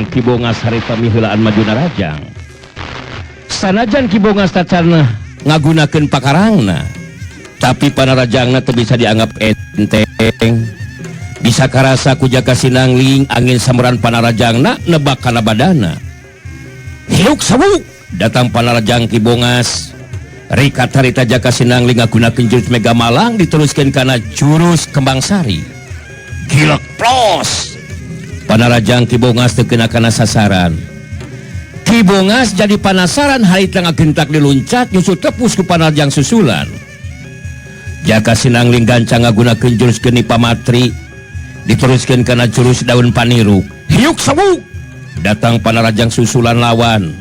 Panarajang Ki Bongas harita miheulaan maju narajang. Sanajan Ki Bongas tacan ngagunakeun pakarangna, tapi panarajangna teu bisa dianggap enteng. Bisa karasa ku Jaka Sinangling angin sambaran panarajangna nebak kana badana. Hiuk sawuk datang panarajang Ki Bongas. Rikat harita Jaka Sinangling ngagunakeun jurus Mega Malang diteruskeun kana jurus Kembang Sari. Gilek plos. Panarajang Ki Bongas teu kena kana sasaran. Ki Bongas jadi panasaran harita ngagentak diluncat nyusul tepus ku panarajang susulan. Jaka Sinangling gancang ngagunakeun jurus Geni Pamatri diteruskan kana jurus daun paniru. Hiuk sawuk datang panarajang susulan lawan.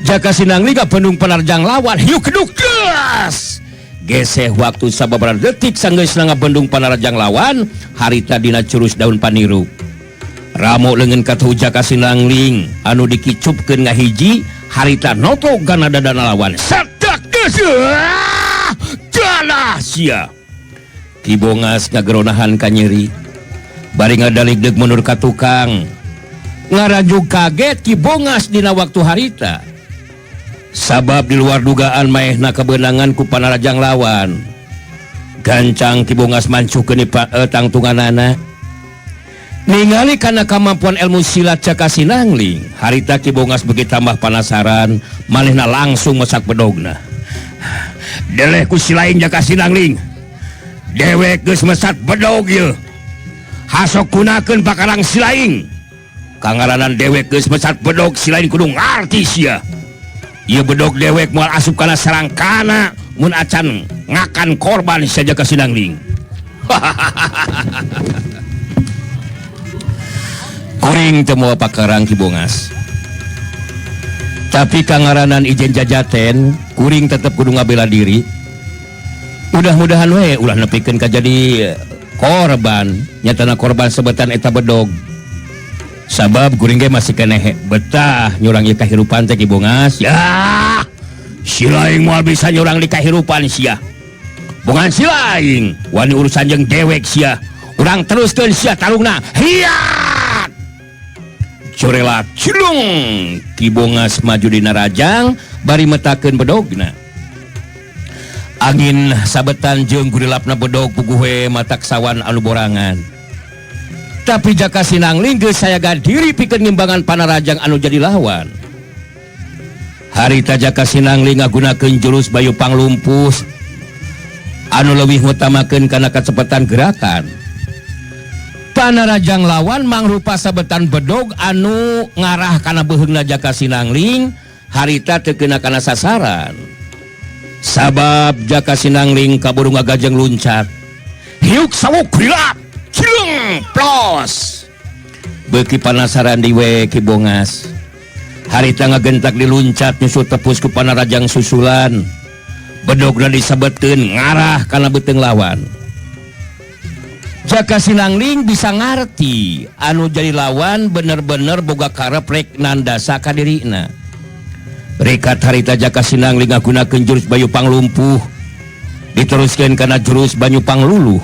Jaka Sinangling bendung panarajang lawan. Hiuk keduk gas geseh waktu sababaraha detik sanggeusna ngabendung panarajang lawan harita dina jurus daun paniru. Ramo leungeun katuhu Jaka Sinangling anu dikicupkeun ngahiji harita notok kana dadana lawan. Setak geus jalah sia. Ki Bongas ngageronahan kanyeri bari ngadalig deuk mundur ka tukang. Ngaranjug kaget Ki Bongas dina waktu harita. Sabab di luar dugaan maehna kebenangan ku panarajang lawan. Gancang Ki Bongas mancuhkeun tangtunganana. Ningali kana kemampuan ilmu silat Jaka Sinangling, harita Ki Bongas beuki tambah panasaran, manehna langsung mesak bedogna. Deleh ku silaing Jaka Sinangling. Dewek geus mesat bedog ieu. Hasok gunakeun pakarang silaing. Kangaranan dewek geus mesat bedog silaing kudu ngarti sia. Ieu bedog dewek moal asup kana sarangkana mun acan ngakan korban sia Jaka Sinangling. Kuring teu moal pakarang Ki Bongas. Tapi kangaranan ijen jajaten, kuring tetep kudu ngabela diri. Mudah-mudahan we ulah nepikeun ka jadi korban, nyatana korban sebetan eta bedog. Sabab kuring ge masih keneh betah nyurang ieu kahirupan teh Ki Bongas. Ya, silaing moal bisa nyurang di kahirupan sia. Bongan silaing wani urusan jeung dewek sia. Urang teruskeun sia tarungna. Hiat! Corela cilung Ki Bongas maju dina rajang bari metakeun bedogna. Angin sabetan jeung gurilapna bedog puguh matak sawan anu borangan. Tapi Jaka Sinangling geus sayaga diri pikeun ngimbangan panarajang anu jadi lawan. Harita Jaka Sinangling ngagunakeun jurus Bayu Panglumpus anu leuwih ngutamakeun kana kacepetan gerakan. Panarajang lawan mangrupa sabetan bedog anu ngarah kana beuheungna Jaka Sinangling harita teu kena kana sasaran. Sabab Jaka Sinangling kaburu ngagajeng luncat. Hiuk sawuk grilap cileng plos. Beuki panasaran diwe Ki Bongas. Harita ngagentak diluncat nyusul tepus ku panarajang susulan. Bedogna disabetkeun ngarah kana beuteung lawan. Jaka Sinangling bisa ngarti anu jadi lawan bener-bener boga karep rek nandasa ka dirina. Rikat harita Jaka Sinangling ngagunakeun jurus Bayu Panglumpuh diteruskeun kana jurus Banyu Pangluluh.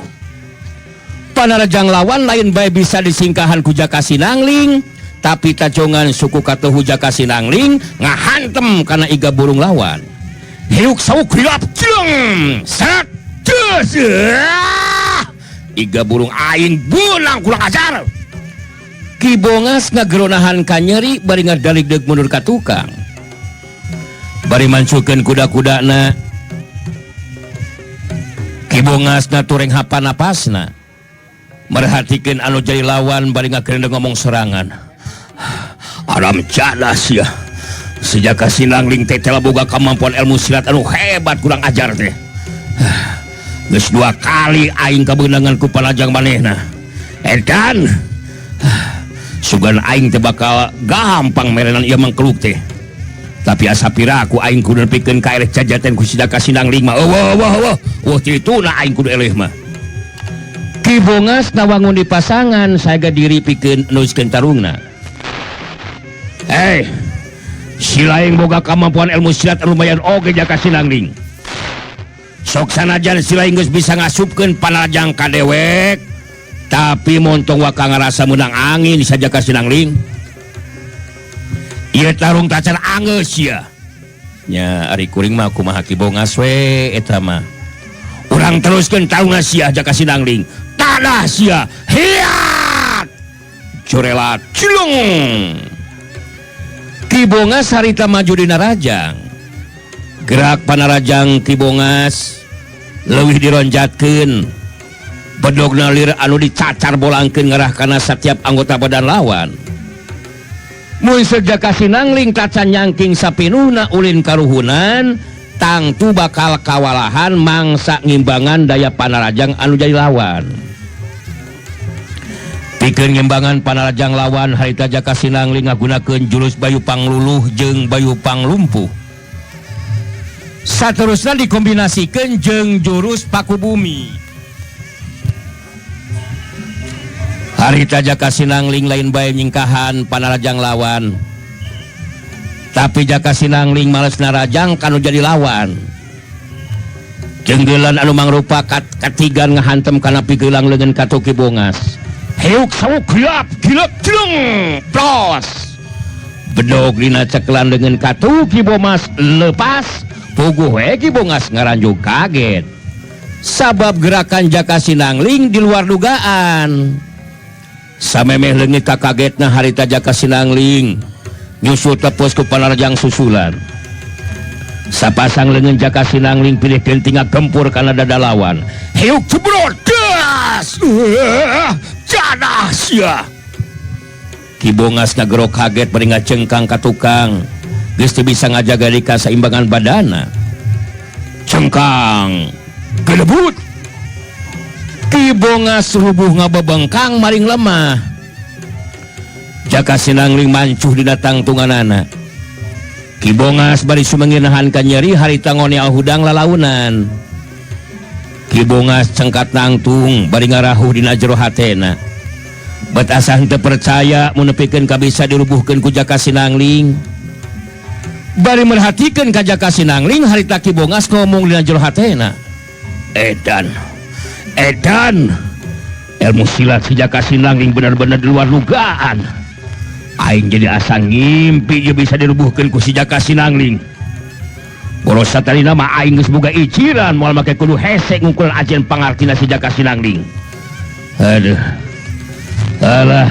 Panarajang lawan lain bae bisa disingkahan ku Jaka Sinangling, tapi tajongan suku katuhu Jaka Sinangling ngahantem kana iga burung lawan. Hiuk sawuk hilap jeung set geus. Iga burung aing beunang kurang ajar. Ki Bongas ngageronahan kanyeri bari ngadalig deuk mundur ka tukang. Bari mancukeun kuda-kudana. Ki Bongas natureng hapan napasna. Merhatikeun anu jadi lawan bari ngagerendeng ngomong serangan. Aram jalas ya. Sejak Sinangling teh telah boga kemampuan ilmu silat anu hebat kurang ajar teh. Geus dua kali aing kabeunangan ku panajang manehna. Edan. Sugan aing teh bakal gampang merenan ieu mangkeluk teh. Tapi asa piraku aing kudu nepikeun ka eleh jajaten ku si Jaka Sinangling mah. Eueuh eueuh eueuh. Eueuh tituna aing kudu eleh mah. Ki Bongas nawangun di pasangan saga diri pikeun nuskeun tarungna. Hei, silaing boga kemampuan ilmu silat lumayan oge Jaka Sinangling. Sok sanajan silaing geus bisa ngasupkeun panarajang ka dewek, tapi montong waka ngarasa meunang angin sa Jaka Sinangling. Ieu tarung tacan anggeus sia. Nya ari kuring mah kumaha Ki Bongas we eta mah. Urang teruskeun tarungna sia Jaka Sinangling. Tadah sia. Hiat. Corelat cilung. Ki Bongas harita maju dina rajang. Gerak panarajang Ki Bongas leuwih dironjatkeun. Bedogna lir anu dicacar bolangkeun ngarah kana setiap anggota badan lawan. Mun Jaka Sinangling tacan nyangking sapinuhna ulin karuhunan, tangtu bakal kawalahan mangsa ngimbangan daya panarajang anu jadi lawan. Pikeun ngimbangan panarajang lawan harita Jaka Sinangling ngagunakeun jurus Bayu Pangluluh jeung Bayu Panglumpuh. Saterusna dikombinasikeun jeung jurus Paku Bumi. Harita Jaka Sinangling lain bae nyingkahan panarajang lawan. Tapi Jaka Sinangling males narajang kanu jadi lawan. Jenggelan anu mangrupa katigan ngahantem kana pigelang leungeun katu Ki Bongas. Heuk sawuk gelap gilep jeleng plos. Bedog dina cekelan leungeun katu Ki Bongas lepas, puguh we Ki Bongas ngaranjug kaget. Sabab gerakan Jaka Sinangling di luar dugaan. Samemeh leungit kakagetna harita Jaka Sinangling nyusul tepus ku panarajang susulan. Sapasang leungeun Jaka Sinangling pilih genting gempur kana dada lawan. Heuk jebrot das. Jadah sia. Ki Bongas ngagero kaget bari ngacengkang ka tukang. Geus teu bisa ngajaga di kasaimbangan badana. Cengkang gelebut. Ki Bongas rubuh ngabebengkang maring lemah. Jaka Sinangling mancuh dina tangtunganana. Ki Bongas bari sumengir nahan ka nyeri harita ngoneal hudang lalaunan. Ki Bongas cengkat nangtung bari ngarahuh dina jero hatena. Bet asa henteu percaya mun nepikeun ka bisa dirubuhkeun ku Jaka Sinangling. Bari merhatikeun ka Jaka Sinangling harita Ki Bongas ngomong dina jero hatena. Edan. Edan, ilmu silat si Jaka Sinangling benar-benar di luar dugaan. Aing jadi asa ngimpi dia bisa dirubuhkeun ku si Jaka Sinangling. Boros satarina mah aing geus boga iciran moal make kudu hese ngungkulan ajen pangartina si Jaka Sinangling. Aduh. Alah,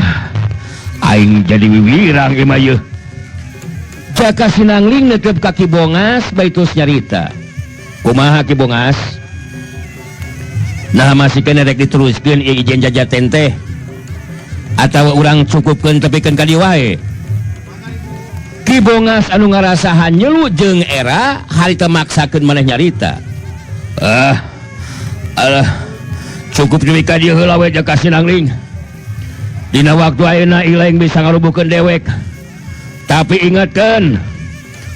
aing jadi wiwirang ieu mah yeuh. Jaka Sinangling neuteup ka Ki Bongas baitus nyarita. Kumaha Ki Bongas? Nah masih kena rek diteruskeun ieu ijen jajaten teh. Atawa urang cukupkeun tepikeun ka dieu wae. Ki Bongas anu ngarasa hanyelu jeung era harita maksakeun maneh nyarita. Alah, cukup deui ka dieu heula we Jaka Sinangling. Dina waktu ayeuna ilaing bisa ngarubuhkeun dewek. Tapi ingatkeun,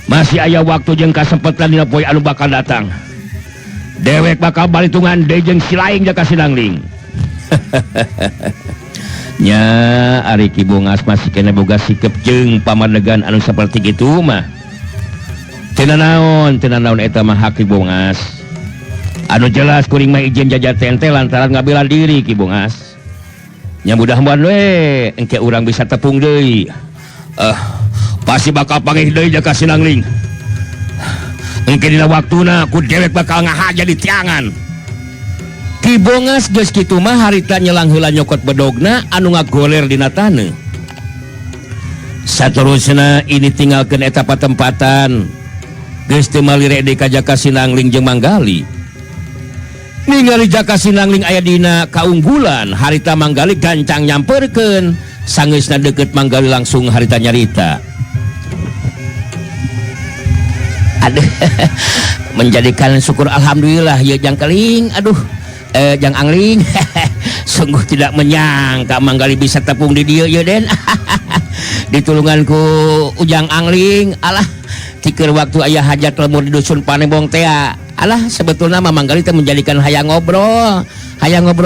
masih aya waktu jeung kasempatan dina poe anu bakal datang. Dewek bakal balitungan deui jeung si laing Jaka Sinangling. Nya ari Ki Bongas masih kena boga sikep jeung pamadegan anu saperti kitu mah. Teu naon, teu naon eta mah hak Ki Bongas. Anu jelas kuring mah izin jajaten teh lantaran ngabela diri Ki Bongas. Nya mudah-mudahan we engke urang bisa tepung deui. Pasti bakal panggih deui Jaka Sinangling. Engke dina waktuna ku dewek bakal ngahaja di tiangan. Ki Bongas geus kitu mah harita nyelang heula nyokot bedogna anu ngagoler dina taneuh. Saterusna ini tinggalkeun eta patempatan. Geus teu malire deui ka Jaka Sinangling jeung Manggali. Ningali Jaka Sinangling aya dina kaunggulan, harita Manggali gancang nyamperkeun. Sangeusna deukeut Manggali langsung harita nyarita. Aduh, menjadikan syukur alhamdulillah ya jang keling, aduh, jang angling. Sungguh tidak menyangka Manggali bisa tepung di dieu ya Den. Ditulungan ku Ujang Angling, alah tikeur waktu ayah hajat lemur di dusun Panembong tea. Alah sebetulnya mah Manggali teh menjadikan hayang ngobrol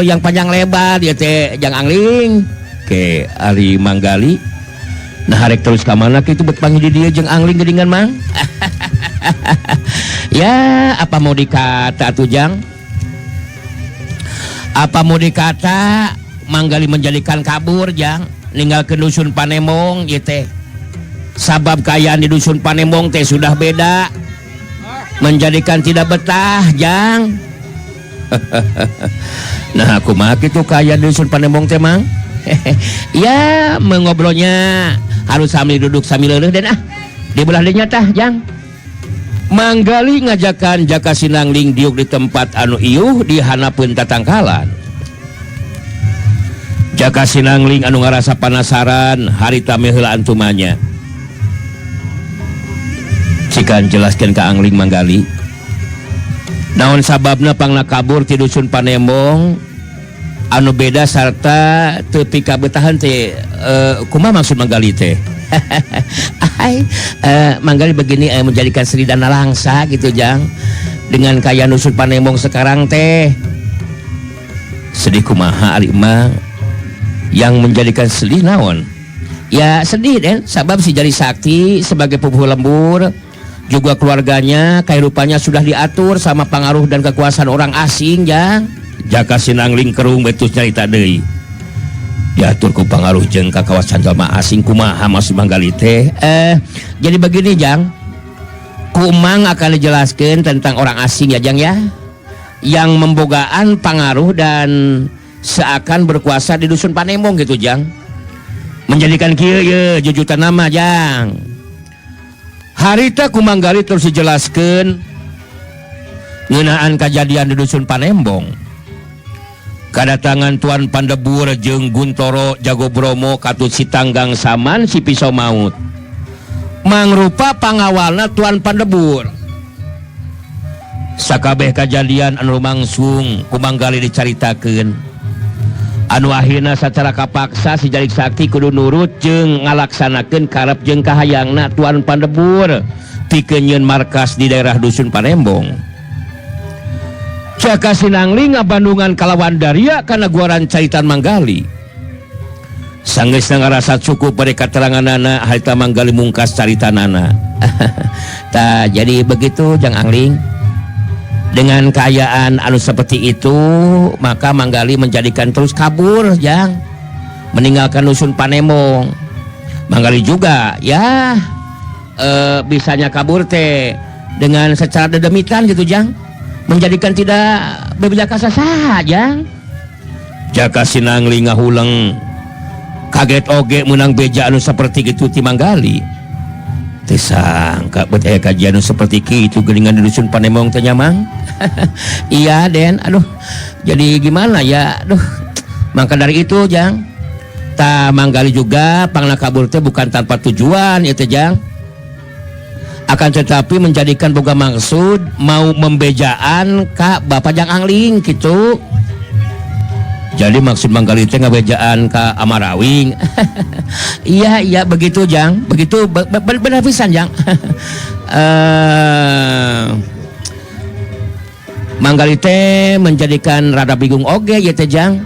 yang panjang lebar ya teh jang Angling. Ke ari Manggali. Nah harek terus ka mana kitu bet panggil di dieu jeung Angling geuningan Mang. Ya, apa mau dikata tuh Jang? Apa mau dikata Manggali menjadikan kabur Jang, ninggalkeun dusun Panemong ieu teh. Sabab kaayaan di dusun Panembong teh sudah beda, menjadikan tidak betah, Jang. Nah, aku mah kitu kaayaan di dusun Panembong teh, Mang. Ya, mengobrolnya harus sambil duduk sambil leuleih dan ah. Di belah dinya tah, Jang. Manggali ngajakan Jaka Sinangling diuk di tempat anu iuh di hanapeun tatangkalan. Jaka Sinangling anu ngarasa panasaran harita meheulaan tumanya. Cikan jelaskan ke Angling, Manggali. Naon sababna pangna kabur ti dusun Panembong anu beda sarta teu pikabetahan teh, kumaha maksud Manggali teh? Ai, Manggali begini, menjadikan Sri Dana Langsa gitu, Jang. Dengan kaya dusun Panembong sekarang teh. Sedih kumaha ari Emang? Yang menjadikan sedih naon? Ya sedih, Den, sabab si Jari Sakti sebagai pupuhu lembur juga keluarganya kehidupannya sudah diatur sama pengaruh dan kekuasaan orang asing, Jang. Jaka Sinangling kerung betus nyarita deui. Diatur ku pengaruh jeung kakawasan jalma asing, kumaha maksud Manggali teh? Jadi begini, Jang. Ku Emang akan dijelaskan tentang orang asing ya, Jang, ya. Yang membogaan pengaruh dan seakan berkuasa di dusun Panembong gitu, Jang. Menjadikan kieu ye jujutan nama, Jang. Harita ku Manggali terus dijelaskan ngeunaan kejadian di dusun Panembong. Kedatangan Tuan Pandebur jeung Guntoro Jago Bromo katut si Tanggang Saman si Pisau Maut. Mangrupa pangawalna Tuan Pandebur. Sakabeh kejadian anu lumangsung ku Manggali dicaritakeun. Anu akhirna secara kapaksa si Jalik Sakti kudu nurut jeung ngalaksanakeun karep jeung kahayangna Tuan Pandebur pikeun nyieun markas di daerah dusun Panembong. Jaka Sinangling ngabandungan kalawan daria kana guaran caitan Manggali. Sanggeusna ngarasa cukup pada keteranganana, harita Manggali mungkas caritanana. Tah, jadi begitu, Jang Angling. Dengan keayaan anu seperti itu, maka Manggali menjadikan terus kabur, Jang. Meninggalkan dusun Panembong. Manggali juga ya, bisanya kabur teh dengan secara dedemitan gitu, Jang. Menjadikan tidak berbeda saha, Jang. Jaka Sinangling ngahuleng kaget oge menang beja anu seperti itu ti Manggali. Teu sangka bet aya kajian anu seperti itu geuningan di dusun Panembong teh nya, Mang. Iya, Den, aduh. Jadi gimana ya? Aduh. Maka dari itu, Jang, ta Manggali juga pangna kabur teh bukan tanpa tujuan itu, Jang. Akan tetapi menjadikan boga maksud mau membejaan ka Bapak Jang Angling gitu. Jadi maksud Manggali teh ngabejaan ka Amarawing. Iya, begitu, Jang. Begitu benar pisan, Jang. Manggali teh menjadikan rada bingung oge ya teh, Jang.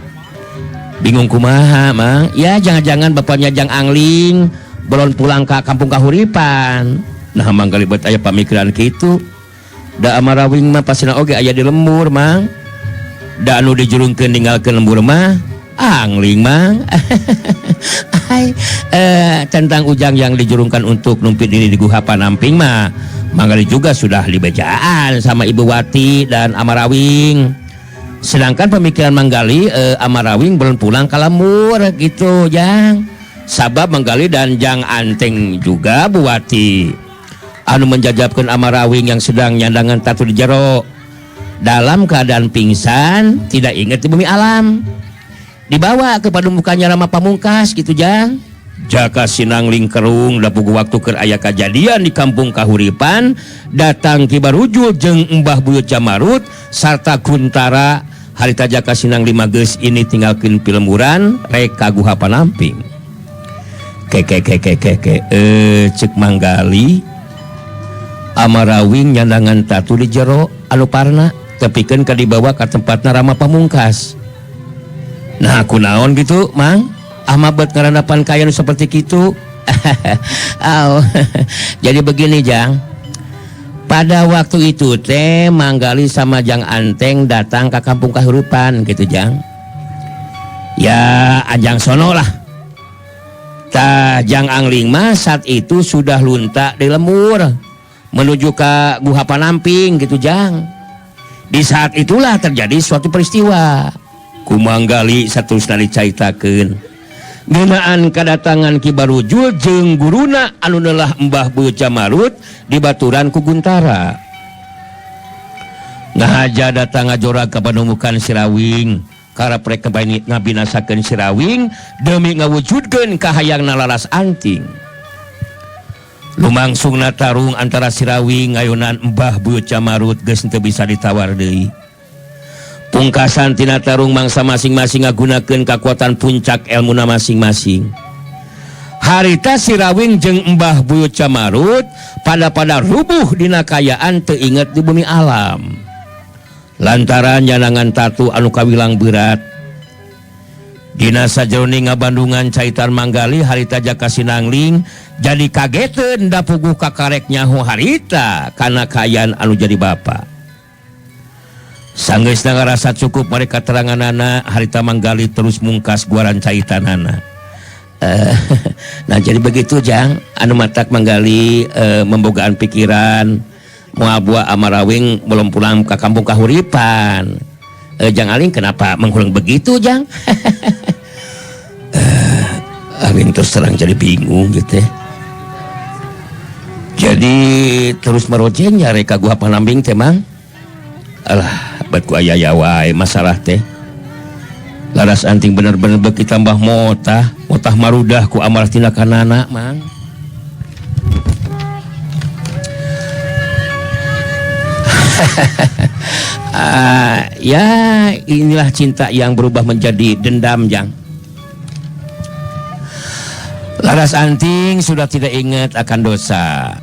Bingung kumaha, Mang? Ya jangan-jangan bapaknya Jang Angling belum pulang ke kampung Kahuripan. Nah, Manggali bet aya pamikiran kitu. Da Amarawing mah pasina oge aya di lembur, Mang. Da anu dijurungkeun ninggalkeun lembur mah Angling, Mang. Ai, tentang Ujang yang dijurungkan untuk numpit diri di Guha Panamping mah Manggali juga sudah dibejaan sama Ibu Wati dan Amarawing. Sedangkan pemikiran Manggali, Amarawing belum pulang ke lembur gitu, Jang. Sabab Manggali dan Jang Anteng juga Bu Wati anu menjajabkan Amarawing yang sedang nyandangan tatu di jero dalam keadaan pingsan tidak ingat di bumi alam, dibawa ke padepokannya Rama Pamungkas gitu, Jang. Jaka Sinangling kerung da puguh waktu keur aya kajadian di kampung Kahuripan datang Ki Barujul jeung Mbah Buyut Jamarut sarta Kuntara. Harita Jaka Sinangling mah geus ini tinggalkeun pilemburan rek ka Guha Panamping. Ke ke ke ke ke ke, cek Manggali, Amarawing nyandangan tatu di jero anu parna tepikeun ka dibawa ka tempatna Rama Pamungkas. Nah, aku naon gitu, Mang? Ahmad bet ngarandapan kaya nu seperti gitu. Oh, jadi begini, Jang. Pada waktu itu teh Manggali sama Jang Anteng datang ke kampung Kahuripan gitu, Jang. Ya, Anjang sono lah. Tah, Jang Angling mah saat itu sudah lunta di lembur menuju ke Guha Panamping gitu, Jang. Di saat itulah terjadi suatu peristiwa. Ku Manggali saterusna dicaritakeun ngeunaan kedatangan Ki Barujul jeung guruna anu neulah Mbah Buyut Camarut dibaturan ku Guntara. Ngahaja datang ngajorag ka panumukan Sirawing, karep rek ngabinasakeun Sirawing demi ngawujudkeun kahayangna Laras Anting. Lumangsungna tarung antara Sirawing ngayunan Mbah Buyut Camarut geus teu bisa ditawar deui. Pungkasan tina tarung, mangsa masing-masing ngagunakeun kakuatan puncak elmuna masing-masing. Harita Sirawing jeung Mbah Buyut Camarut pada-pada rubuh dina kayaan teu inget di bumi alam. Lantaran nyanangan tatu anu kawilang berat. Dina sajeroning ngabandungan caitan Manggali harita Jaka Sinangling jadi kageteun, da puguh kakarek nyaho harita kana kaayaan anu jadi bapa. Sanggeusna ngarasa cukup mereka keteranganana, harita Manggali terus mungkas guaran caitanana. Nah, jadi begitu, Jang, anu matak Manggali membogaan pikiran moal buah Amarawing belum pulang ke kampung Kahuripan. Jang Aling kenapa menghulang begitu, Jang? Aing terus terang jadi bingung gitu ya. Jadi terus merojeng nyari ka Gua Panambing teh, Mang. Alah, bet ku aya ya wae masalah teh. Laras Anting bener-bener beuki tambah motah, motah marudah ku amarah tindakanana, Mang. Ah, ya inilah cinta yang berubah menjadi dendam, Jang. Laras Anting sudah tidak ingat akan dosa.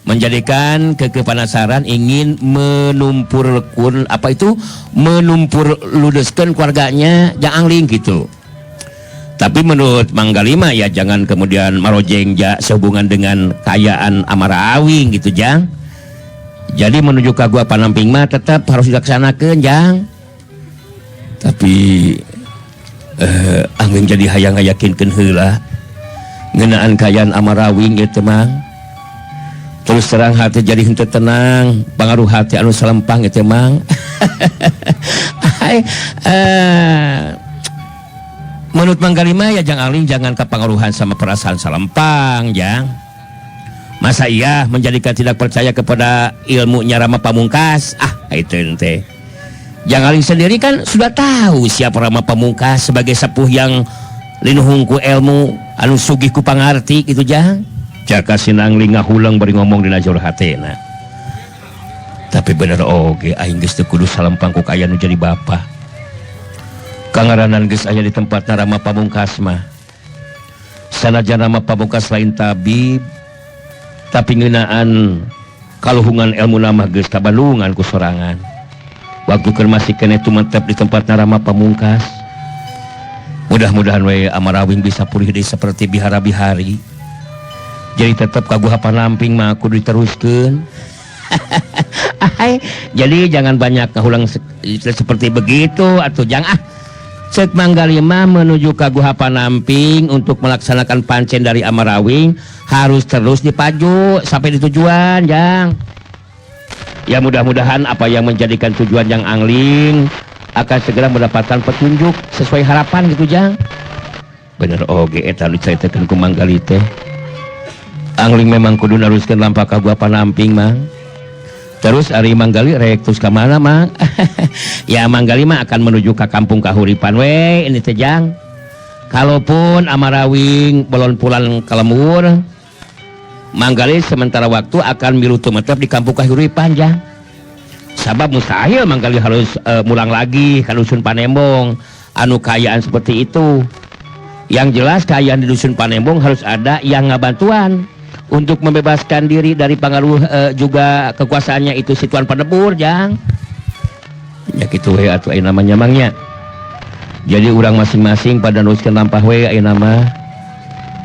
Menjadikan kekepanasaran ingin menumpur kun apa itu, menumpur ludeskan keluarganya Jang Angling gitu. Tapi menurut Manggalima ya jangan kemudian marojeng ja sehubungan dengan kayaan Amarawing gitu, Jang. Jadi menuju ke Gua Panamping mah tetap harus dilaksanakan, Jang. Tapi Angling jadi hayang ngayakinkeun heula ngeunaan kayaan Amarawing ieu teh, Mang. Terus terang hati jadi henteu tenang, pangaruh hati anu salempang ieu teh, Mang. Hai, menurut Manggalima ya Jang Angling jangan kepengaruhan sama perasaan salempang, Jang. Masa iya menjadikan tidak percaya kepada ilmunya Rama Pamungkas? Ah, itu ente. Jang Angling sendiri kan sudah tahu siapa Rama Pamungkas sebagai sepuh yang linuhung ku ilmu anu sugih ku pangarti gitu, Jang. Jaka Sinangling ngahulang bari ngomong dina jero hatena. Tapi bener oge, aing geus teu kudu salempang ku kaayaan nu jadi bapa. Kangaranan geus aya di tempat Rama Pamungkas mah. Sanajan Rama Pamungkas lain tabib, tapi ngeunaan kaluhungan ilmu nama geus kabalungan ku sorangan. Waktu keur masih keneh tumetep di tempat Rama Pamungkas. Mudah-mudahan we Amarawing bisa pulih deui seperti bihara-bihari. Jadi tetap ka Guha Panamping mah kudu diteruskeun. Hai, jadi jangan banyak ngahulang seperti begitu atau jangan ah. Cek Manggalima menuju ke Guha Panamping untuk melaksanakan pancen dari Amarawing harus terus dipaju sampai di tujuan, Jang. Ya mudah-mudahan apa yang menjadikan tujuan Jang Angling akan segera mendapatkan petunjuk sesuai harapan gitu, Jang. Bener oge eta nu dicaritakeun ku Manggali teh. Angling memang kudu naruskeun lampah ka Gua Panamping, Mang. Terus ari Manggali rek terus ka mana, Mang? Ya Manggali mah akan menuju ke kampung Kahuripan we ini teh, Jang. Kalaupun Amarawing belum pulang ke lembur, Manggali sementara waktu akan milu tumetep di kampung Kahuripan, Jang. Sabab mustahil Manggali harus mulang lagi ke dusun Panembong anu kaayaan seperti itu. Yang jelas kaayaan di dusun Panembong harus ada yang ngabantuan untuk membebaskan diri dari pengaruh juga kekuasaannya itu si Tuan Panebur, Jang. Ya gitu we atuh aya namanya, Mangnya. Jadi urang masing-masing pada neruskeun lampah we aya nama.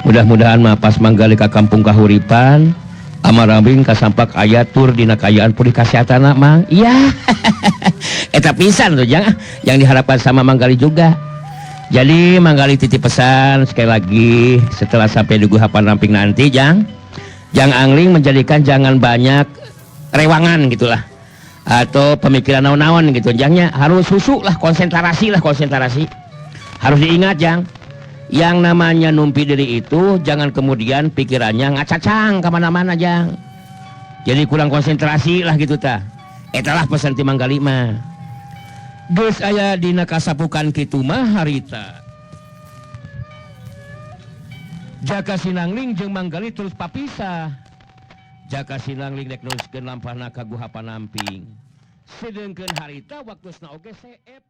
Mudah-mudahan mah pas Manggali ka kampung Kahuripan, Amarawing kasampak aya tur dina kaayaan pulih kasehatanna, Mang. Iya. Eta pisan tuh, Jang, yang diharapkan sama Manggali juga. Jadi Manggali titip pesan sekali lagi, setelah sampai di Guha Panamping nanti Jang, Jang Angling menjadikan jangan banyak rewangan gitulah atau pemikiran naon-naon gitu. Jangnya harus susu lah, konsentrasi lah, konsentrasi. Harus diingat Jang, yang namanya numpi diri itu jangan kemudian pikirannya ngacacang kemana-mana Jang. Jadi kurang konsentrasi lah gitu tah. Etalah pesan ti Manggali mah. Geus aya dina kasapukan kitu mah harita. Jaka Sinangling jeung Manggali terus papisah. Jaka Sinangling rek neruskeun lampahna ka Guha Panamping. Sedengkeun harita waktosna oge seep.